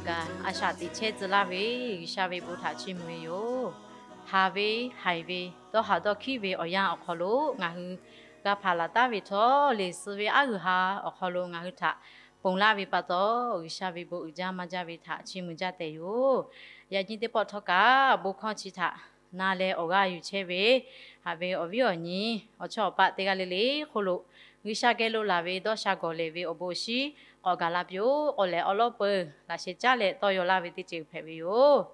kaꞈ a shaꞈ teꞈ chehˇ tcuh laˇ ve G'uiˬsha ve bon htaꞈ chiˇ mvuh ve yoˬ. Haˍ ve haiˬ ve dawˇ haˍ dawˇ hkiˉ ve awˬ yanˇ awˬ hk'aw lo ngaˬ hui g'a hpanˍ laˬ taˍ ve htawˇ, leˬ suh ve aˉ g'uiˬ ha awˬ hk'aw lo ngaˬ hui htaꞈ ponˬ laˇ ve pa taw, G'uiˬsha ve bon uiˍ jaˇ maˇ jaˇ ve htaꞈ chiˇ mvuh jaˇ tehꞈ yoˬ. Yaꞈ nyi teˇ pawˆ htawˇ kaꞈ bon hkawˇ chi htaꞈ na leh awˬ g'aˇ yuˬ chehˇ ve, haꞈ ve awˬ viˉ awˬ nyi awˬ chawˇ awˬ paˆ teˇ g'aˇ le le hk'oˆ lo G'uiˬsha geh lo laˬ ve dawˇ sha gawˬ lehˬ ve awˬ bon awˬ shinˉ k'awꞈ gaˬ la piˇ-oˆ k'oˆ leh, awˉ lawˉ peuˬ laꞈ sheh caˉ leh tawˇ yaw laˇ ve teˇ ceuˬ hpehꞈ ve yoˬ.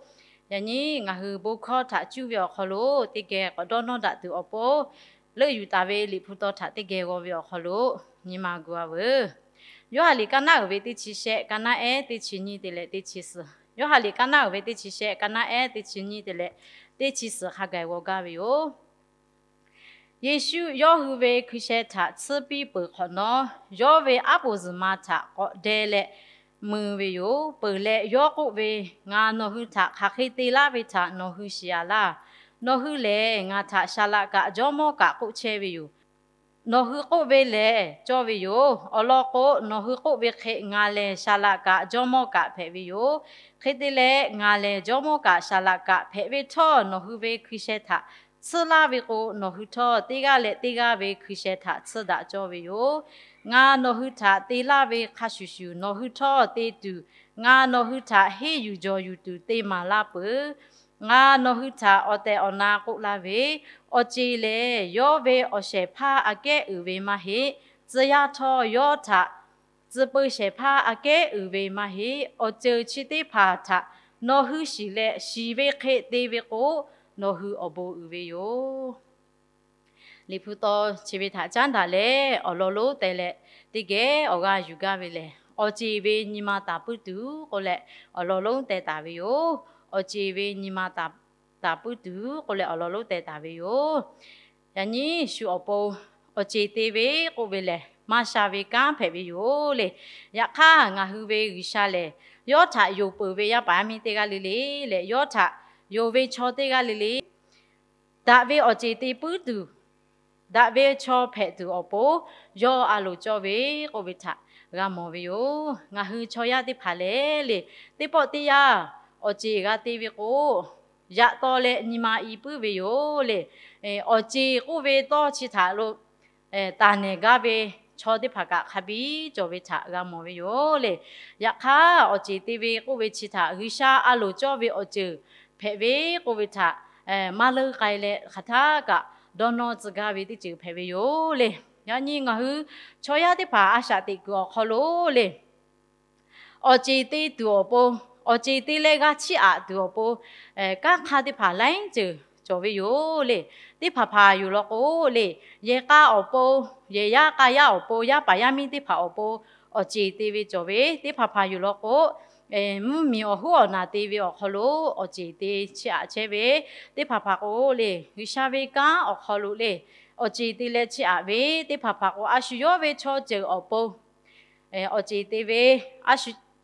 Yaꞈ nyi ngaˬ hui bon hkawˇ htaꞈ cuˇ ve awˬ hk'aw lo teˇ geh k'awꞈ dawˇ nawˇ daꞈ tuˬ awˬ pon, leuˆ yuˬ taˍ ve Liꞈ hpu taw htaꞈ teˇ geh g'aw ve awˬ hk'aw lo nyi ma gu-a veuˬ. Yoˇhanˬ liꞈ kaˇ naˉ uiˍ ve teˇ chi shehˆ, kaˇ naˉ ehˉ teˇ chi nyiˇ te leh teˇ chi suhˍ. Yoˇhanˬ liꞈ kaˇ naˉ uiˍ ve teˇ chi shehˆ, kaˇ naˉ ehˉ teˇ chi nyiˇ te leh teˇ chi suhˍ hk'a gaˬ g'aw gaˇ ve yoˬ. Yeˍsuˆ yawˇ hui ve hkui sheh htaꞈ tsuhˇ piˇ peuˬ hk'awꞈ nawˉ, yawˇ ve aˉ poꞈ zuhˬ ma htaꞈ k'awꞈ deh leh mui ve yoˬ. Peuˬ leh yawˇ k'oˆ ve, Ngaˬ nawˬ hui htaꞈ hk'aˬ hk'e te laˇ ve htaꞈ nawˬ hui shiˍ-a laˇ. Nawˬ hui lehˬ ngaˬ htaꞈ shaˍ laꞈ kaꞈ jawˇmawˇ kaꞈ k'oˆ chehˇ ve yoˬ. Nawˬ hui k'oˆ ve lehˬ cawˇ ve yoˬ. Awˬ lawn k'o, nawˬ hui k'oˆ ve hk'e ngaˬ lehˬ shaˍ laꞈ kaꞈ jawˇmawˇ kaꞈ hpehꞈ ve yoˬ. Hk'e te leh, ngaˬ lehˬ jawˇmawˇ kaꞈ shaˍ laꞈ kaꞈ hpehꞈ ve htawˇ, nawˬ hui ve hkui sheh htaꞈ tsuhˇ laˇ ve k'o, nawˬ hui htawˇ teˇ g'aˇ leh teˇ g'aˇ ve hkui sheh htaꞈ tsuhˇ daꞈ cawˇ ve yoˬ. Ngaˬ nawˬ hui htaꞈ te laˇ ve hk'a shuˍ shuˍ nawˬ hui htawˇ te tuˬ, ngaˬ nawˬ hui htaꞈ henˇ yuˬ jawˬ yuˬ tuˬ te maˍ laˇ peuˬ. Ngaˬ nawˬ hui htaꞈ awˬ tehˬ awˬ na k'oˆ laˇ ve, awˬ ceˬ lehˬ yawˇ ve awˬ shehˍ hpaˇ aꞈ kehˉ uiˍ ve maˇ heˆ. Tcuh yaˇ htawˇ yawˇ htaꞈ tcuh peu shehˍ hpaˇ aꞈ kehˉ uiˍ ve maˇ heˆ. Awˬ ceuˬ chi teˇ hpaˍ htaꞈ nawˬ hui shiˍ leh shiˍ ve hk'e te ve k'o, nawˬ hui awˬ bon uiˍ ve yoˬ. Liꞈ hpu taw chi ve htaꞈ caˉ daꞈ leh awˬ lawn lonˉ teh leh teˇ geh awˬ g'aˇ yuˬ gaˇ ve lehˬ, awˬ ceˬ ve nyi ma taˍ puiˉ tuˬ k'oˆ leh awˬ lawn lonˉ teh taˍ ve yoˬ. Awˬ ceˬ ve nyi ma taˍ puiˉ tuˬ k'oˆ leh awˬ lawn lonˉ teh taˍ ve yoˬ. Yaꞈ nyi shu awˬ pon awˬ ceˬ te ve k'oˆ ve lehˬ, maˇ sha ve kanˉ hpehꞈ ve yoˬ le. Yaꞈ hk'aˇ, ngaˬ hui ve G'uiˬsha lehˬ, yawˇ htaꞈ yonˍ peuˬ ve yaˇ paˍ yaˇ miˇ teˇ g'aˇ le le leh, yawˇ htaꞈ yonˍ ve chaw teˇ g'aˇ le le, daꞈ ve awˬ ceˬ te puiˉ tuˬ, daꞈ ve chaw hpehꞈ tuˬ awˬ pon yawˇ a loˍ cawˇ ve k'oˆ ve htaꞈ g'a mawˬ ve yoˬ. Ngaˬ hui chaw yaˇ teˇ hpaˍ lehˬ le, teˇ pawˆ teˇ yanˇ awˬ ceˬ g'a te ve k'o, yaꞈ taw leh nyi ma i puiˉ ve yoˬ le. Awˬ ceˬ k'oˆ ve tawˇ chi htaꞈ lo taˍ nehˬ gaˇ ve chaw teˇ hpaˍ kaꞈ hk'a biˇ cawˬ ve htaꞈ g'a mawˬ ve yoˬ le. Yaꞈ hk'aˇ, awˬ ceˬ te ve k'oˆ ve chi htaꞈ G'uiˬsha a loˍ cawˇ ve awˬ ceuˬ hpehꞈ ve k'oˆ ve htaꞈ maˇ leuˉ k'ai leh hk'aˬ htaˇ kaꞈ dawˇ nawˇ tcuh gaˇ ve teˇ ceuˬ hpehꞈ ve yoˬ le. Yaꞈ nyi ngaˬ hui chaw yaˇ teˇ hpaˍ a shaꞈ teꞈ kuiˬ awˬ hk'aw lo le, awˬ ceˬ te tuˬ awˬ pon, awˬ ceˬ te leh g'a chiˇ aꞈ tuˬ awˬ pon, kanˉ hk'aˇ teˇ hpaˍ laiˉ ceuˬ cawˬ ve yoˬ le. Teˇ hpaˍ hpaˍ yoˬ law k'o le, yehˬ k'a awˬ pon, yehˬ yaˇ k'a yaˇ awˬ pon, yaˇ paˍ yaˇ miˇ teˇ hpaˍ awˬ pon awˬ ceˬ te ve cawˬ ve. Teˇ hpaˍ hpaˍ yoˬ law k'o, mvuhˇmiˬ awˬ hoˉ awˬ naˬ te ve awˬ hk'aw lo awˬ ceˬ te chiˇ aꞈ chehˇ ve. Teˇ hpaˍ hpaˍ k'o le, G'uiˬsha ve kanˉ awˬ hk'aw lo le, awˬ ceˬ te leh chiˇ aꞈ ve. Teˇ hpaˍ hpaˍ k'o, a shu yawˇ ve chaw ceuˬ awˬ pon awˬ ceˬ te ve.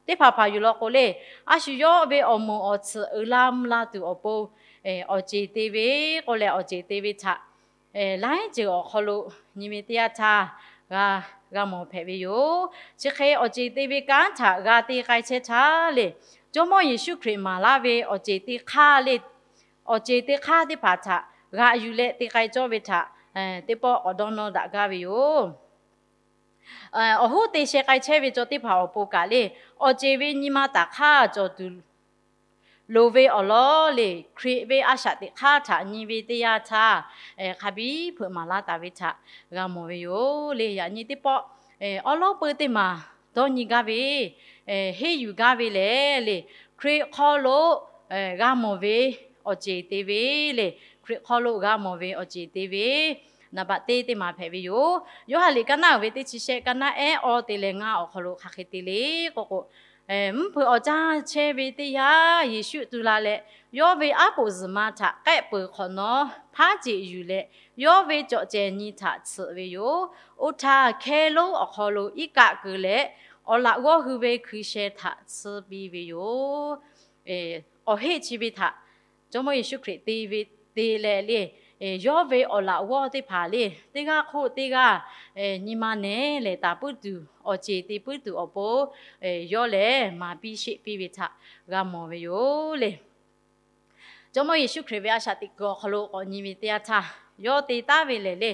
Teˇ hpaˍ hpaˍ yoˬ law k'o le, a shu yawˇ ve awˬ moˍ awˬ tsuhꞈ uiˍ la mvuh la tuˬ awˬ pon awˬ ceˬ te ve k'oˆ leh, awˬ ceˬ te ve htaꞈ laiˉ ceuˬ awˬ hk'aw lo nyi ve teˇ yanˇ htaˇ g'a, g'a mawˬ hpehꞈ ve yoˬ. Chi hk'e awˬ ceˬ te ve kanˉ htaꞈ g'a te k'ai chehˇ htaˇ le, Jawˇmawˇ Yeˍsuˆ Hkriꞈ maˍ laˇ ve awˬ ceˬ te hk'aˇ le, awˬ ceˬ te hk'aˇ teˇ hpaˍ htaꞈ g'aꞈ yuˬ leh te k'ai cawˇ ve htaꞈ teˇ pawˆ k'awꞈ dawˇ nawˇ daꞈ gaˇ ve yoˬ. Awˬ hoˉ te sheh k'ai chehˇ ve chaw teˇ hpaˍ awˬ pon kaꞈ le, awˬ ceˬ ve nyi ma taˍ hk'aˇ cawˬ tuˬ loˍ ve awˬ lawn le, Hkriꞈ ve a shaꞈ teꞈ hk'aˇ htaꞈ nyi ve teˇ yanˇ htaˇ, hk'a biˇ hpeuꞈ maˍ laˇ taˍ ve htaꞈ g'a mawˬ ve yoˬ le. Yaꞈ nyi teˇ pawˆ awˉ lawˉ peuˇ teˇ maˬ dawˇ nyi gaˇ ve, henˇ yuˬ gaˇ ve lehˬ le, Hkriꞈ hk'aw lo g'a mawˬ ve awˬ ceˬ te ve le, Hkriꞈ hk'aw lo g'a mawˬ ve awˬ ceˬ te ve naˍ baꞈ teˇ teˇ maˬ hpehꞈ ve yoˬ. Yoˇhanˬ liꞈ kaˇ naˉ uiˍ ve teˇ chi shehˆ, kaˇ naˉ ehˉ awˬ te leh ngaˇ awˬ hk'aw lo hk'aˬ hk'e te le k'oˆ k'o, mvuhˇ hpeuꞈ awˬ caˇ chehˇ ve teˇ yanˇ, Yeˍsuˆ tu la leh, yawˇ ve aˉ poꞈ zuhˬ ma htaꞈ k'ehˆ peuˬ hk'awꞈ nawˉ, hpaˉ ceꞈ yuˬ leh, yawˇ ve cawꞈ cehˬ nyi htaꞈ tsuhꞈ ve yoˬ. Oˇ htaˇ, hkehˇ lonˉ awˬ hk'aw lo iˉ kaˆ keu leh, awˬ laꞈ g'awˇ hui ve hkui sheh htaꞈ tsuhˇ piˇ ve yoˬ. Awˬ heˆ chi ve htaꞈ Jawˇmawˇ Yeˍsuˆ Hkriꞈ te ve, te leh le, Yawˇ ve awˬ laꞈ g'awˇ teˇ hpaˍ le, teˇ g'aˇ hk'oˆ teˇ g'aˇ nyi ma nehˉ lehˬ taˍ puiˉ tuˬ, awˬ ceˬ te puiˉ tuˬ awˬ pon, yawˇ lehˬ maˍ piˇ sheˆ piˇ ve htaꞈ g'a mawˬ ve yoˬ le. Jawˇmawˇ Yeˍsuˆ Hkriꞈ ve a shaꞈ teꞈ kuiˬ awˬ hk'aw lo k'awꞈ nyi ve teˇ yanˇ htaˇ, yawˇ te taˉ ve lehˬ le,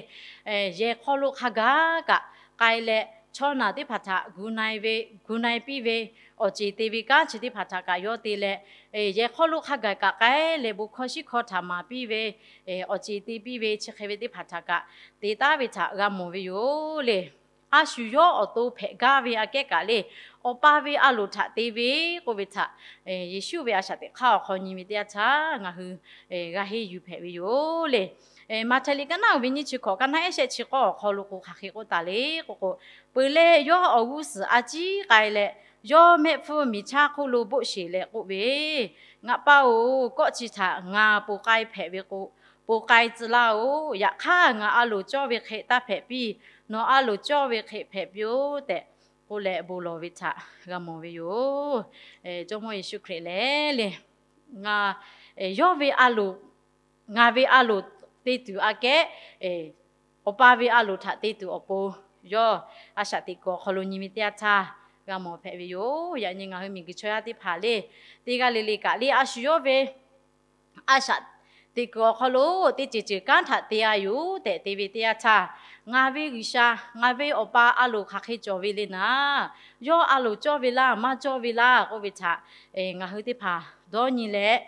yehˬ hk'aw lo hk'a gaˬ kaꞈ k'ai leh, chaw naˬ teˇ hpaˍ htaꞈ gu na-e ve, gu na-e piˇ ve, awˬ ceˬ te ve kanˉ chi teˇ hpaˍ htaꞈ kaꞈ yawˇ te leh, yehˬ hk'aw lo hk'a gaˬ kaꞈ k'ai leh bon hkawˇ shiˉ hkawˇ htaꞈ maˍ piˇ ve, awˬ ceˬ te piˇ ve chi hk'e ve teˇ hpaˍ htaꞈ kaꞈ te taˉ ve htaꞈ g'a mawˬ ve yoˬ le. A shu yawˇ awˬ to hpehꞈ gaˇ ve aꞈ kehˉ kaꞈ le, Awˬ pa ve a loˍ htaꞈ te ve k'oˆ ve htaꞈ Yeˍsuˆ ve a shaꞈ teꞈ hk'aˇ awˬ hk'aw nyi ve teˇ yanˇ htaˇ ngaˬ hui g'a henˇ yuˬ hpehꞈ ve yoˬ le. Maꞈhtehˍ liꞈ ka naˉ uiˍ ve nyiˇ chi hkawꞈ, ka naˉ ehˉ shehˆ chi k'awˇ awˬ hk'aw lo k'o hk'aˬ hk'e k'oˆ taˍ le k'o k'o, peuˬ leh yawˇ awˬ g'uˇ suhˍ a ciˉ k'ai leh, yawˇ mehˆ hpfuhˇ miˬ chaˇ hk'oˆ lo boˆ sheˬ leh k'oˆ ve, Ngaˬ pa-oˬ, kawˆ chi htaꞈ ngaˬ ponˬ k'ai hpehꞈ ve k'o, ponˬ k'ai tcuh laˇ-oˬ. Yaꞈ hk'aˇ, ngaˬ a loˍ cawˇ ve hk'e taˇ hpehꞈ piˇ. Nawˬ a loˍ cawˇ ve hk'e hpehꞈ piˇ-oˆ tehꞈ k'oˆ leh bon lawˬ ve htaꞈ g'a mawˬ ve yoˬ. Jawˇmawˇ Yeˍsuˆ Hkriꞈ lehˬ le, ngaˬ, yawˇ ve a loˍ, ngaˬ ve a loˍ te tuˬ aꞈ kehˉ, Awˬ pa ve a loˍ htaꞈ te tuˬ awˬ pon yawˇ a shaꞈ teꞈ kuiˬ awˬ hk'aw lo nyi ve teˇ yanˇ htaˇ g'a mawˬ hpehꞈ ve yoˬ. Yaꞈ nyi ngaˬ hui miˬguiˬ chaw yaˇ teˇ hpaˍ le, teˇ g'aˇ le le kaꞈ le, a shu yawˇ ve a shaꞈ teꞈ kuiˬ awˬ hk'aw lo teˇ ceuˬ ceuˬ kanˉ htaꞈ te-a yoˬ tehꞈ te ve teˇ yanˇ htaˇ, ngaˬ ve G'uiˬsha, ngaˬ ve Awˬ pa a loˍ hk'aˬ hk'e cawˬ ve le naˍ, yawˇ a loˍ cawˇ ve laˇ, maˇ cawˇ ve laˇ k'oˆ ve htaꞈ ngaˬ hui teˇ hpaˍ dawˇ nyi leh,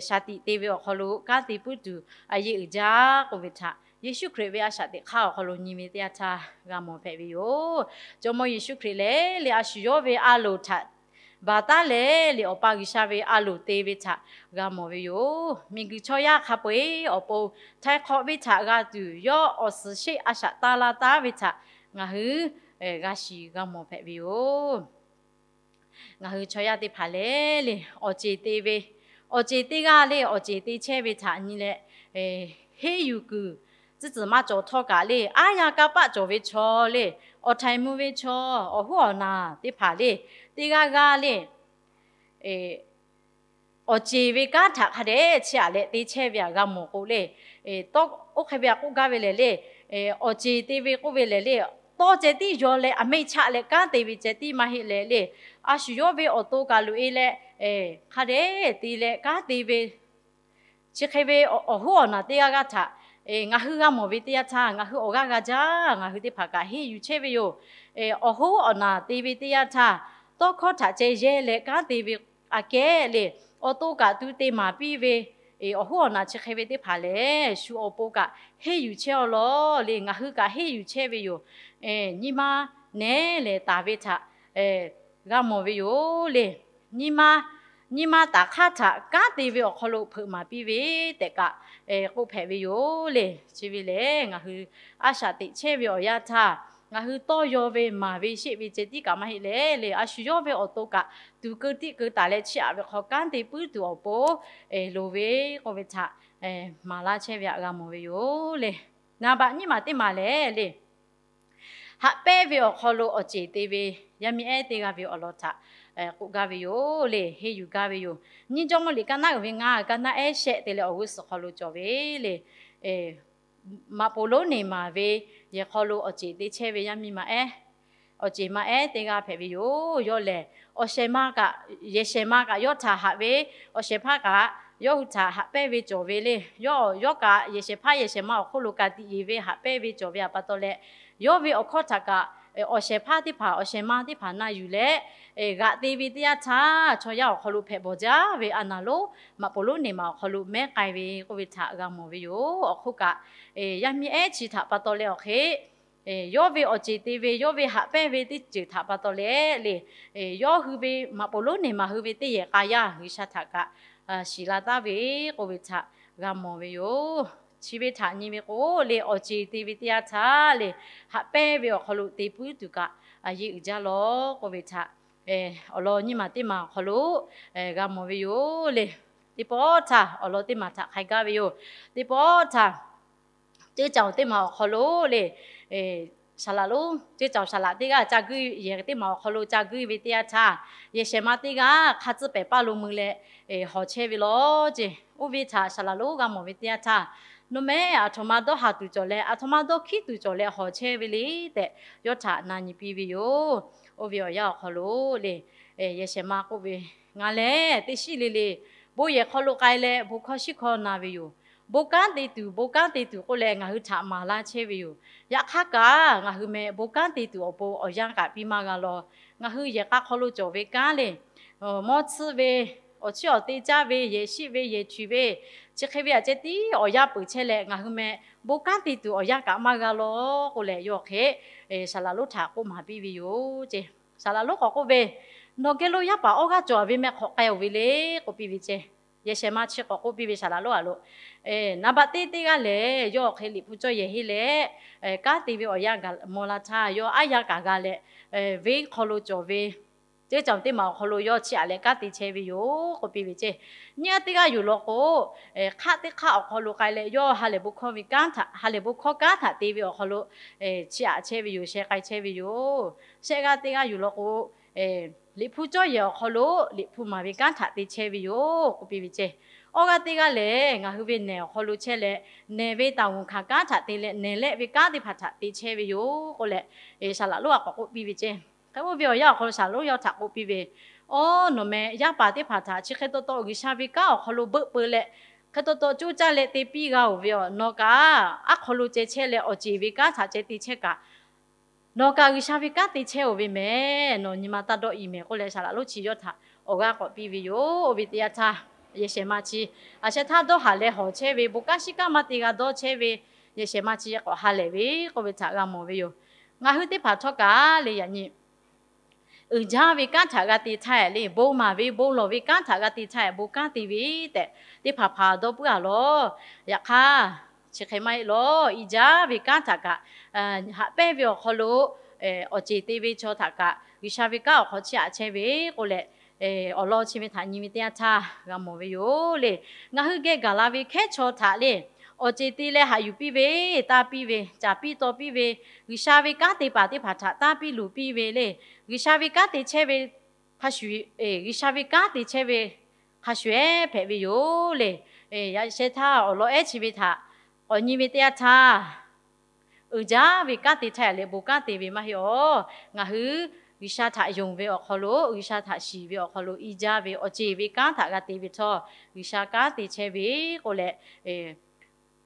shaˍ tiꞈ te ve awˬ hk'aw lo kanˉ te puiˉ tuˬ a yeˇ uiˍ jaˇ k'oˆ ve htaꞈ Yeˍsuˆ Hkriꞈ ve a shaꞈ teꞈ hk'aˇ awˬ hk'aw lo nyi ve teˇ yanˇ htaˇ g'a mawˬ hpehꞈ ve yoˬ. Jawˇmawˇ Yeˍsuˆ Hkriꞈ lehˬ le, a shu yawˇ ve a loˍ htaꞈ baˬ taˉ leh le, Awˬ pa G'uiˬsha ve a loˍ te ve htaꞈ g'a mawˬ ve yoˬ. Miˬguiˬ chaw yaˇ hk'a peu-eˬ awˬ pon htaiˍ hk'awꞈ ve htaꞈ g'a tuˬ, yawˇ awˬ suhˍ sheˆ a shaꞈ taˇ laˇ taˉ ve htaꞈ ngaˬ hui g'a shiˍ g'a mawˬ hpehꞈ ve yoˬ. Ngaˬ hui chaw yaˇ teˇ hpaˍ le, le, awˬ ceˬ te ve, awˬ ceˬ teˇ g'aˇ le, awˬ ceˬ te chehˇ ve htaꞈ nyi leh, henˇ yuˬ kuiˬ tcuhˉ tcuhˬ maˇ cawˬ htawˇ kaꞈ le, aˉ yaˇ kanˇ paˆ cawˬ ve chaw le, awˬ htaiˍ mvuh ve chaw, awˬ hoˉ awˬ naˬ teˇ hpaˍ le, teˇ g'aˇ g'aˇ le, awˬ ceˬ ve kanˉ htaꞈ hk'a dehꞈ chiˇ aꞈ leh te chehˇ ve htaꞈ g'a mawˬ k'o le, tawˇ oˇ hk'e ve htaꞈ k'oˆ gaˇ ve lehˬ le, awˬ ceˬ te ve k'oˆ ve lehˬ le, tawˇ ceh tiˉ yaw leh aˬ meˇ chaˆ leh kanˉ te ve ceh tiˉ maˇ heˆ leh le, a shu yawˇ ve awˬ to kaꞈ loꞈ-e leh, hk'a dehꞈ te leh kanˉ te ve chi hk'e ve awˬ hoˉ awˬ naˬ teˇ g'aˇ g'aˇ htaꞈ ngaˬ hui g'a mawˬ ve teˇ yanˇ htaˇ, ngaˬ hui awˬ g'aˇ g'a jaˇ, ngaˬ hui teˇ hpaˍ kaꞈ henˇ yuˬ chehˇ ve yoˬ. Awˬ hoˉ awˬ naˬ te ve teˇ yanˇ htaˇ, tawˇ hkawˇ htaꞈ ceh yehˇ leh kanˉ te ve aꞈ kehˉ le, awˬ to kaꞈ tu te maˍ piˇ ve awˬ hoˉ awˬ naˬ chi hk'e ve teˇ hpaˍ lehˬ, shu awˬ pon kaꞈ henˇ yuˬ chehˇ-aw law le, ngaˬ hui kaꞈ henˇ yuˬ chehˇ ve yoˬ. Nyi ma nehˉ lehˬ taˍ ve htaꞈ g'a mawˬ ve yoˬ le. Nyi ma, nyi ma taˍ hk'aˇ htaꞈ kanˉ te ve awˬ hk'aw lo hpeuꞈ maˍ piˇ ve tehꞈ kaꞈ k'oˆ hpehꞈ ve yoˬ le. Chi ve lehˬ, ngaˬ hui a shaꞈ teꞈ chehˇ ve awˬ yanˇ htaˇ, ngaˬ hui tawˇ yaw ve maˍ ve sheˆ ve ceh tiˉ kaꞈ maˇ heˆ leh le, a shu yawˇ ve awˬ to kaꞈ tuˬ keu tiˆ keu taˍ leh chiˇ aꞈ ve hk'aw kanˉ te puiˉ tuˬ awˬ pon loˍ ve k'oˆ ve htaꞈ maˍ laˇ chehˇ ve htaꞈ g'a mawˬ ve yoˬ le. Naˍ baꞈ nyiˇ maˬ teˇ maˬ lehˬ le, haꞈ pehnˇ ve awˬ hk'aw lo awˬ ceˬ te ve yaˇ miˇ ehˉ teˇ g'aˇ ve awˬ lawn htaꞈ k'oˆ gaˇ ve yoˬ le, henˇ yuˬ gaˇ ve yoˬ. Nyiˇ Jawˇmawˇ liꞈ ka naˉ uiˍ ve ngaˇ, ka naˉ ehˉ shehˆ te leh awˬ g'uˇ suhˍ hk'aw lo cawˬ ve le, Maꞈ poˍ lonˉ neˬ maˬ ve yehˬ hk'aw lo awˬ ceˬ te chehˇ ve yaˇ miˇ ma ehˉ, awˬ ceˬ ma ehˉ teˇ g'aˇ hpehꞈ ve yoˬ. Yawˇ lehˬ, awˬ shehˍ ma kaꞈ, yehˬ shehˍ ma kaꞈ yawˇ htaꞈ haꞈ ve, awˬ shehˍ hpaˇ kaꞈ yawˇ hui htaꞈ haꞈ pehnˇ ve cawˬ ve le. Yawˇ, yawˇ kaꞈ yehˬ shehˍ hpaˇ yehˬ shehˍ ma awˬ hk'oˆ lo ka tiꞈ yeˬ ve haꞈ pehnˇ ve cawˬ ve htaꞈ pa taw leh, yawˇ ve awˬ hkawˇ htaꞈ kaꞈ awˬ shehˍ hpaˇ teˇ hpaˍ awˬ shehˍ ma teˇ hpaˍ na yuˬ leh g'aꞈ te ve teˇ yanˇ htaˇ, chaw yaˇ awˬ hk'aw lo hpehꞈ bawˬ jaˇ ve a naˍ lonˉ Maꞈ poˍ lonˉ neˬ maˬ awˬ hk'aw lo mehˉ k'ai ve k'oˆ ve htaꞈ g'a mawˬ ve yoˬ. Awˬ hk'oˆ kaꞈ, yaˇ miˇ ehˉ chi htaꞈ pa taw leh awˬ hk'e, yawˇ ve awˬ ceˬ te ve, yawˇ ve haꞈ pehnˇ ve teˇ ceuˬ htaꞈ pa taw leh le, yawˇ hui ve Maꞈ poˍ lonˉ neˬ maˬ hui ve teˇ yehˬ k'a yaˇ G'uiˬsha htaꞈ kaꞈ shiˍ la taˍ ve k'oˆ ve htaꞈ g'a mawˬ ve yoˬ. Chi ve htaꞈ nyi ve k'o le, awˬ ceˬ te ve teˇ yanˇ htaˇ le, haꞈ pehnˇ ve awˬ hk'aw lo te puiˉ tuˬ kaꞈ a yeˇ uiˍ jaˇ law k'oˆ ve htaꞈ awˬ lawn nyiˇ maˬ teˇ maˬ awˬ hk'aw lo g'a mawˬ ve yoˬ le. Teˇ pawˆ htaˇ awˬ lawn teˇ maˬ htaꞈ hk'ai gaˇ ve yoˬ. Teˇ pawˆ htaˇ, ceˇ caoˬ teˇ maˬ awˬ hk'aw lo le, saˍ laꞈ lonˉ, ceˇ caoˬ saˍ laꞈ teˇ g'aˇ ca guˇ yehˬ teˇ maˬ awˬ hk'aw lo ca guˇ ve teˇ yanˇ htaˇ, yehˬ shehˍ ma teˇ g'aˇ hk'a tcuhˇ pehˍ paˇ lo mui leh hawˬ chehˇ ve law ceˇ. Oˇ ve htaꞈ saˍ laꞈ lonˉ g'a mawˬ ve teˇ yanˇ htaˇ, Nawˬ meh aˬ htoꞈ ma dawˇ haˍ tuˬ cawˬ leh, aˬ htoꞈ ma dawˇ hkiˉ tuˬ cawˬ leh hawˬ chehˇ ve le tehꞈ, yawˇ htaꞈ na nyi piˇ ve yoˬ. Oˇ ve awˬ yanˇ awˬ hk'aw lo le, yehˬ shehˍ ma k'oˆ ve, Ngaˬ lehˬ teˇ shiˉ le le bon yehˬ hk'aw lo k'ai leh bon hkawˇ shiˉ hkawˇ na ve yoˬ. Bon kanˉ te tuˬ, bon kanˉ te tuˬ k'oˆ leh ngaˬ hui htaꞈ maˍ laˇ chehˇ ve yoˬ. Yaꞈ hk'aˇ kaꞈ ngaˬ hui meh bon kanˉ te tuˬ awˬ pon awˬ yanˇ kaꞈ piˇ maˇ g'a law. Ngaˬ hui yehˬ k'a hk'aw lo cawˬ ve kanˉ le, mawˇ tsuhˇ ve, awˬ chiˇ awˬ te caˇ ve, yehˬ shiˆ ve, yehˬ tuiˍ ve, chi hk'e ve aꞈ ceh tiˉ awˬ yanˇ peuˬ chehˇ leh ngaˬ hui meh bon kanˉ te tuˬ awˬ yanˇ kaꞈ maˇ g'a law k'oˆ leh, yawˇ hk'e Saˍ laꞈ lonˉ htaꞈ k'oˆ maˍ piˇ ve yoˬ ce. Saˍ laꞈ lonˉ k'awꞈ k'oˆ ve, Nawˬ geh lo yaˇ paˍ awˇ g'aˇ cawˬ ve meh hk'awꞈ k'ai-oˬ ve le k'oˆ piˇ ve ce. Yehˬ shehˍ ma chi k'awꞈ k'oˆ piˇ ve Saˍ laꞈ lonˉ aꞈ lo, Naˍ baꞈ teˇ teˇ g'aˇ lehˬ, yawˇ hk'e Liꞈ hpu cawˇ yehˬ henˇ leh kanˉ te ve awˬ yanˇ gaˬ mawˬ la htaˇ, yawˇ aˉ yanˇ kaꞈ g'a leh, venˇ hk'aw lo cawˬ ve ceˇ caˬ teˇ maˬ awˬ hk'aw lo yawˇ chiˇ aꞈ leh kanˉ te chehˇ ve yoˬ k'oˆ piˇ ve ce. Nyiˇ g'aˇ teˇ g'aˇ yoˬ law k'o, hk'aˆ teˇ hk'aˆ awˬ hk'aw lo k'ai leh, yawˇ ha lehˬ bon hkawˇ ve kanˉ htaꞈ, ha lehˬ bon hkawˇ kanˉ htaꞈ te ve awˬ hk'aw lo chiˇ aꞈ chehˇ ve yoˬ, sheh k'ai chehˇ ve yoˬ. Shehˆ g'aˇ teˇ g'aˇ yoˬ law k'o, Liꞈ hpu cawˇ yehˬ awˬ hk'aw lo Liꞈ hpu maˍ ve kanˉ htaꞈ te chehˇ ve yoˬ k'oˆ piˇ ve ce. Awˇ g'aˇ teˇ g'aˇ lehˬ, ngaˬ hui ve nehˬ awˬ hk'aw lo chehˇ leh, nehˬ ve taˍ g'uˬ hkanˍ kanˉ htaꞈ te leh nehˬ lehˆ ve kanˉ teˇ hpaˍ htaꞈ te chehˇ ve yoˬ k'oˆ leh, Saˍ laꞈ lonˉ aꞈ k'awꞈ k'oˆ piˇ ve ce. Hk'e oˇ ve awˬ yanˇ awˬ hk'aw lo Saˍ laꞈ lonˉ yawˇ htaꞈ k'oˆ piˇ ve, Awˬ, nawˬ meh yaˇ paˍ teˇ hpaˍ htaꞈ chi hk'e taw taw G'uiˬsha ve kanˉ awˬ hk'aw lo beuˆ peu leh, hk'e taw taw coˇ caˇ leh te piˇ g'a-oˬ ve yoˬ. Nawˬ kaꞈ aˉ hk'aw lo ceh chehˇ leh awˬ ceˬ ve kanˉ htaꞈ ceh te chehˇ kaꞈ, nawˬ kaꞈ G'uiˬsha ve kanˉ te chehˇ-oˬ ve meh. Nawˬ nyi ma taˇ dawˆ-e meh k'oˆ leh, Saˍ laꞈ lonˉ chi yawˇ htaꞈ awˬ g'aˇ k'awꞈ piˇ ve yoˬ. Oˇ ve teˇ yanˇ htaˇ, yehˬ shehˍ ma chi aˬ sheh htaˇ dawˇ haˍ leh hawˬ chehˇ ve, bon kanˉ shiˉ kanˉ maˇ te g'a dawˇ chehˇ ve yehˬ shehˍ ma chi k'awꞈ ha lehˬ ve k'oˆ ve htaꞈ g'a mawˬ ve yoˬ. Ngaˬ hui teˇ hpaˍ htawˇ kaꞈ le yaꞈ nyi uiˍ jaˇ ve kanˉ htaꞈ g'a te htaˇ le, bon maˍ ve bon lawˬ ve kanˉ htaꞈ g'a te htaˇ, bon kanˉ te ve tehꞈ teˇ hpaˍ hpaˍ dawˇ puiˉ-a lawˬ. Yaꞈ hk'aˇ, chi hk'e maˇ heˆ lawˬ. Iˉ jaˇ ve kanˉ htaꞈ kaꞈ, haꞈ pehnˇ ve awˬ hk'aw lo awˬ ceˬ te ve chaw htaꞈ kaꞈ G'uiˬsha ve kanˉ awˬ hk'aw chiˇ aꞈ chehˇ ve k'oˆ leh, awˬ lawn chi ve htaꞈ nyi ve teˇ yanˇ htaˇ g'a mawˬ ve yoˬ le. Ngaˬ hui geh gaˬ la ve hkehˉ chaw htaꞈ le, awˬ ceˬ te leh haꞈ yuˬ piˇ ve, taˇ piˇ ve, caˍ piˇ taw piˇ ve, G'uiˬsha ve kanˉ te paˍ teˇ hpaˍ htaꞈ taˇ piˇ luˬ piˇ ve le, G'uiˬsha ve kanˉ te chehˇ ve hk'a shuˍ, G'uiˬsha ve kanˉ te chehˇ ve hk'a shuˍ-ehˉ hpehꞈ ve yoˬ le. Yaꞈ sheh htaˇ awˬ lawn ehˉ chi ve htaꞈ k'awꞈ nyi ve teˇ yanˇ htaˇ, uiˍ jaˇ ve kanˉ te htaˇ leh bon kanˉ te ve maˇ heˆ-oˬ. Ngaˬ hui G'uiˬsha htaꞈ yonˍ ve awˬ hk'aw lo, G'uiˬsha htaꞈ shiˍ ve awˬ hk'aw lo, iˉ jaˇ ve awˬ ceˬ ve kanˉ htaꞈ g'a te ve htawˇ, G'uiˬsha kanˉ te chehˇ ve k'oˆ leh,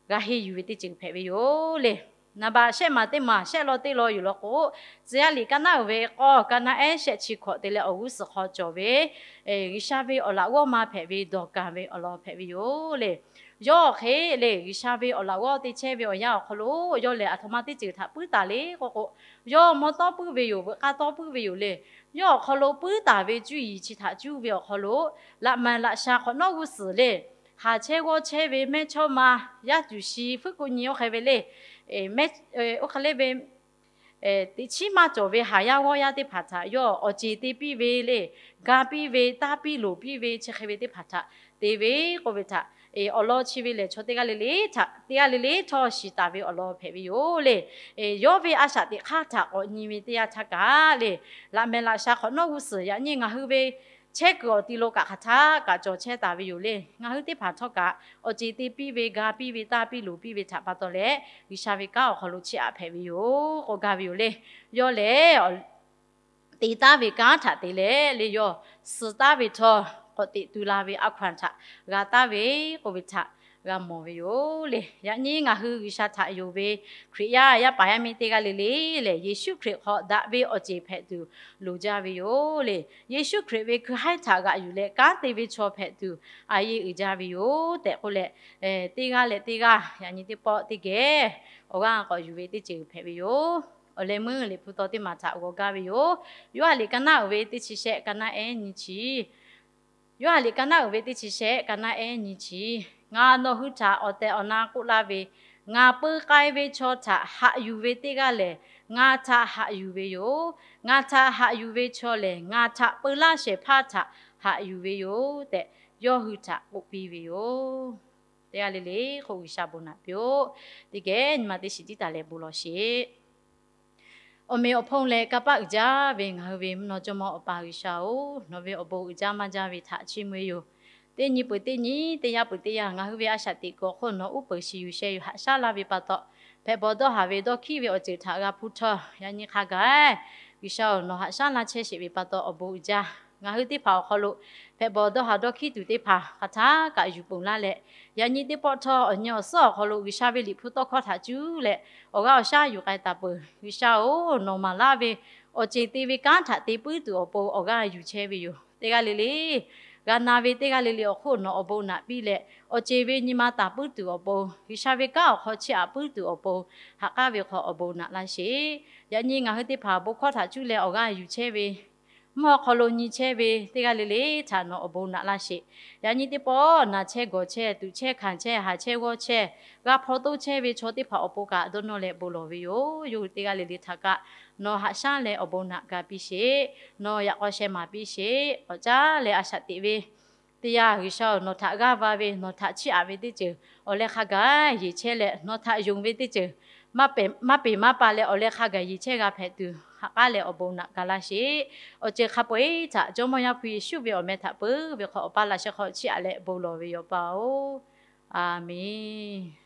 g'a henˇ yuˬ ve teˇ ceuˬ hpehꞈ ve yoˬ le. Naˍ baꞈ shehˆ maˬ teˇ maˬ shehˆ law teˇ law yoˬ law k'o, Tcuh yaˇ liꞈ ka naˉ uiˍ ve k'awˇ, ka naˉ ehˉ shehˆ chi hkawꞈ te leh awˬ g'uˇ suhˍ hk'aw cawˬ ve G'uiˬsha ve awˬ laꞈ g'awˇ ma hpehꞈ ve Dawˍkaˍ ve awˬ lawn hpehꞈ ve yoˬ le. Yawˇ hk'e le G'uiˬsha ve awˬ laꞈ g'awˇ te chehˇ ve awˬ yanˇ awˬ hk'aw lo, yawˇ lehˬ aˬ htoꞈ ma teˇ ceuˬ htaꞈ puiˉ taˍ le k'oˆ k'o, yawˇ mawˇ tawˇ puiˉ ve yoˬ, veuꞈ k'aˇ tawˇ puiˉ ve yoˬ le. Yawˇ awˬ hk'aw lo puiˉ taˍ ve cuˇ yiˍ chi htaꞈ cuˇ ve awˬ hk'aw lo, laꞈ mehˍ laꞈ sha hk'awꞈ nawˉ g'uˇ suhˍ le, haˍ chehˇ g'awˇ chehˇ ve mehˇchawˇma, yaˇ cuˬ shi fuˉ k'oˆ nyi oˇ hk'e ve le, mehˇ, oˇ hk'e le ve teꞈ chiˉ maˇ cawˬ ve haˍ yaˇ g'awˇ yaˇ teˇ hpaˍ htaꞈ yawˇ awˬ ceˬ te piˇ ve le, ga piˇ ve, taˇ piˇ loˍ piˇ ve, chi hk'e ve teˇ hpaˍ htaꞈ te ve k'oˆ ve htaꞈ, awˬ lawn chi ve lehˬ chaw teˇ g'aˇ le le htaꞈ, teˇ g'aˇ le le htawˇ shiˍ taˍ ve awˬ lawn hpehꞈ ve yoˬ le. Yawˇ ve a shaꞈ teꞈ hk'aˇ htaꞈ k'awꞈ nyi ve teˇ yanˇ htaˇ kaꞈ le, laꞈ mehˍ laꞈ sha hk'awꞈ nawˉ g'uˇ suhˍ yaꞈ nyi ngaˬ hui ve chehˇ kuiˬ awˬ ti lo kaꞈ hk'aˬ htaˆ kaꞈ cawˬ chehˇ taˍ ve yoˬ le. Ngaˬ hui teˇ hpaˍ htawˇ kaꞈ awˬ ceˬ te piˇ ve, ga piˇ ve, taˇ piˇ loˍ piˇ ve htaꞈ pa taw leh, G'uiˬsha ve kanˉ awˬ hk'aw lo chiˇ aꞈ hpehꞈ ve yoˬ k'oˆ gaˇ ve yoˬ le. Yawˇ lehˬ te taˉ ve kanˉ htaꞈ te leh le, yawˇ suh taˉ ve htawˇ k'awꞈ teꞈ tu la ve a hkaw-anˬ htaꞈ g'a taˉ ve k'oˆ ve htaꞈ g'a mawˬ ve yoˬ le. Yaꞈ nyi ngaˬ hui G'uiˬsha htaꞈ yonˍ ve Hkriꞈ yaˇ yaˇ paˍ yaˇ miˇ teˇ g'aˇ le le lehˬ, Yeˍsuˆ Hkriꞈ hk'aw daꞈ ve awˬ ceˬ hpehꞈ tuˬ loˍ jaˇ ve yoˬ le. Yeˍsuˆ Hkriꞈ ve hkui haiˉ htaꞈ g'aꞈ yuˬ leh kanˉ te ve chaw hpehꞈ tuˬ a yeˇ uiˍ jaˇ ve yoˬ tehꞈ k'oˆ leh, teˇ g'aˇ leh teˇ g'aˇ yaꞈ nyi teˇ pawˆ teˇ geh awˬ g'aˇ k'awꞈ yuˬ ve teˇ ceuˬ hpehꞈ ve yoˬ. Awˬ leh meuˇ Liꞈ hpu taw teˇ maˬ htaꞈ g'aw gaˇ ve yoˬ. Yoˇhanˬ liꞈ ka naˉ uiˍ ve teˇ chi shehˆ ka naˉ ehˉ nyi chi Yoˇhanˬ liꞈ ka naˉ uiˍ ve teˇ chi shehˆ ka naˉ ehˉ nyi chi, Ngaˬ nawˬ hui htaꞈ awˬ tehˬ awˬ na k'oˆ laˇ ve, Ngaˬ peu k'ai ve chaw htaꞈ haꞈ yuˬ ve teˇ g'aˇ lehˬ, ngaˬ htaꞈ haꞈ yuˬ ve yoˬ. Ngaˬ htaꞈ haꞈ yuˬ ve chaw lehˬ, ngaˬ htaꞈ peu laˇ shehˍ hpaˇ htaꞈ haꞈ yuˬ ve yoˬ tehꞈ, yawˇ hui htaꞈ k'oˆ piˇ ve yoˬ. Teˇ g'aˇ le le k'o, G'uiˬsha bon naꞈ piˇ-oˆ. Teˇ geh nyi ma teˇ shiˍ tiˉ taˍ leh bon lawˬ sheˍ. Awˬ meꞈ awˬ hponˇ leh kanˇ paˆ uiˍ jaˇ ve ngaˬ hui ve mvuhˇ naw jawˇmawˇ Awˬ pa G'uiˬsha-oˬ, nawˬ ve awˬ bon uiˍ jaˇ maˇ jaˇ ve htaꞈ chiˇ mvuh-e yoˬ. Teˇ nyi peuˬ teˇ nyi, teˇ yanˇ peuˬ teˇ yanˇ, ngaˬ hui ve a shaꞈ teꞈ kuiˬ awˬ hk'oˆ nawˬ uˉ peunˍ shiˍ yuˬ sheh yuˬ haꞈ shaˉ laˇ ve pa taw, hpehꞈ bawˬ dawˇ haˍ ve dawˇ hkiˉ ve awˬ ceuˬ htaꞈ g'a hpuˇ htawˇ, yaꞈ nyi hk'a gaˬ G'uiˬsha-oˬ, nawˬ haꞈ shaˉ laˇ chehˇ sheˍ ve pa taw awˬ bon uiˍ jaˇ. Ngaˬ hui teˇ hpaˍ awˬ hk'aw lo hpehꞈ bawˬ dawˇ haˍ dawˇ hkiˉ tuˬ teˇ hpaˍ hk'aˬ htaˇ kaꞈ yuˬ ponˬ laˇ leh, yaꞈ nyi teˇ pawˆ htawˇ awˬ nyi awˬ suhˉ awˬ hk'aw lo G'uiˬsha ve Liꞈ hpu tawˇ hkawˇ htaꞈ cuˇ leh awˬ g'aˇ awˬ shaˉ yuˬ k'ai taˍ peuˬ. G'uiˬsha-oˬ, nawˬ maˍ laˇ ve awˬ ceˬ te ve kanˉ htaꞈ te puiˉ tuˬ awˬ pon awˬ g'aˇ yuˬ chehˇ ve yoˬ. Teˇ g'aˇ le le g'a na ve teˇ g'aˇ le le awˬ hk'oˆ nawˬ awˬ bon naꞈ piˇ leh, awˬ ceˬ ve nyi ma taˍ puiˉ tuˬ awˬ pon, G'uiˬsha ve kanˉ awˬ hk'aw chiˇ aꞈ puiˉ tuˬ awˬ pon, ha k'aˉ ve hk'aw awˬ bon naꞈ laˇ sheˍ. Yaꞈ nyi ngaˬ hui teˇ hpaˍ bon hkawˇ htaꞈ cuˇ leh awˬ g'aˇ yuˬ chehˇ ve, mvuhˇ awˬ hk'aw lo nyi chehˇ ve teˇ g'aˇ le le htaꞈ nawˬ awˬ bon naꞈ laˇ sheˍ. Yaꞈ nyi teˇ pawˆ naˬ chehˇ gawˬ chehˇ, tuꞈ chehˇ hkanˍ chehˇ, haˍ chehˇ g'awˇ chehˇ, g'a hpaw toˇ chehˇ ve chaw teˇ hpaˍ awˬ pon kaꞈ dawˇ nawˇ leh bon lawˬ ve yoˬ. Yawˇ hui teˇ g'aˇ le le htaꞈ kaꞈ nawˬ haꞈ shaˉ leh awˬ bon naꞈ ga piˇ sheˍ. Nawˬ yaꞈ k'aw sheh maˍ piˇ sheˍ. K'awꞈ caˉ leh a shaꞈ teꞈ ve teˇ yanˇ, G'uiˬsha-oˬ, nawˬ htaꞈ g'aˇ va ve, nawˬ htaꞈ chiˇ aꞈ ve teˇ ceuˬ awˬ leh hk'a gaˬ yeˬ chehˇ leh, nawˬ htaꞈ yonˍ ve teˇ ceuˬ maˇ peˬ maˇ paˍ leh awˬ leh hk'a gaˬ yeˬ chehˇ g'a hpehꞈ tuˬ, ha k'aˉ leh awˬ bon naꞈ ga laˇ sheˍ. Awˬ ceuˬ hk'a peu-eˬ htaꞈ Jawˇmawˇ Yaˇ hpu Yeˍsuˆ ve awˬ meh htaꞈ peuˬ ve hk'aw awˬ pa laꞈ sheh hk'aw chiˇ aꞈ leh bon lawˬ ve yoˬ, Awˬ pa-oˬ. A menˬ.